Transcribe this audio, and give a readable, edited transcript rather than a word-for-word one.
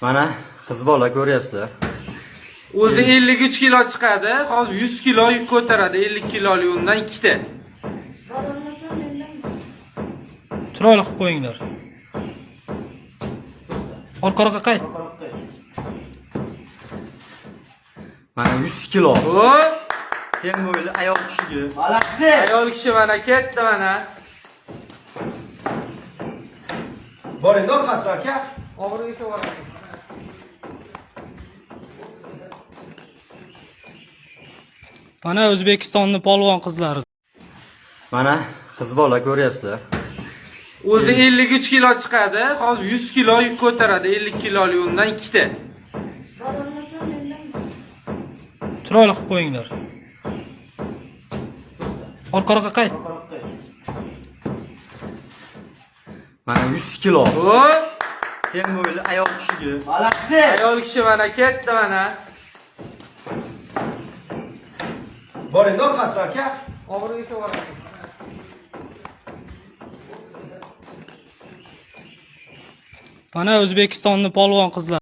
Mana qiz bola ko'ryapsizlar. O'zi 53 kilo chiqadi, hozir 100 kilo yuk ko'taradi, 50 kilolik undan ikkita. Chiroyli qilib qo'yinglar. Orqaroqqa qayt. Mana 100 kilo. O, Teng bo'yli ayol kishiga. Молодцы! Ayol kishi mana ketdi mana. Bor endi orqasida aka. Oxirigacha boradi. Mana O'zbekistonning polvon qizlari. Mana qiz bola ko'ryapsizlar. O'zi 53 kilo chiqadi, hozir 100 kilo yuk ko'taradi, 50 kilolik undan ikkita. Chiroyli qilib qo'yinglar. Orqaroqqa qayt. Mana 100 kilo. O, Teng bo'yli ayol kishiga. Молодцы! Ayol kishi mana ketdi mana. Bor endi orqasida aka. Oxirigacha boradi. Mana O'zbekistonning polvon qizlari.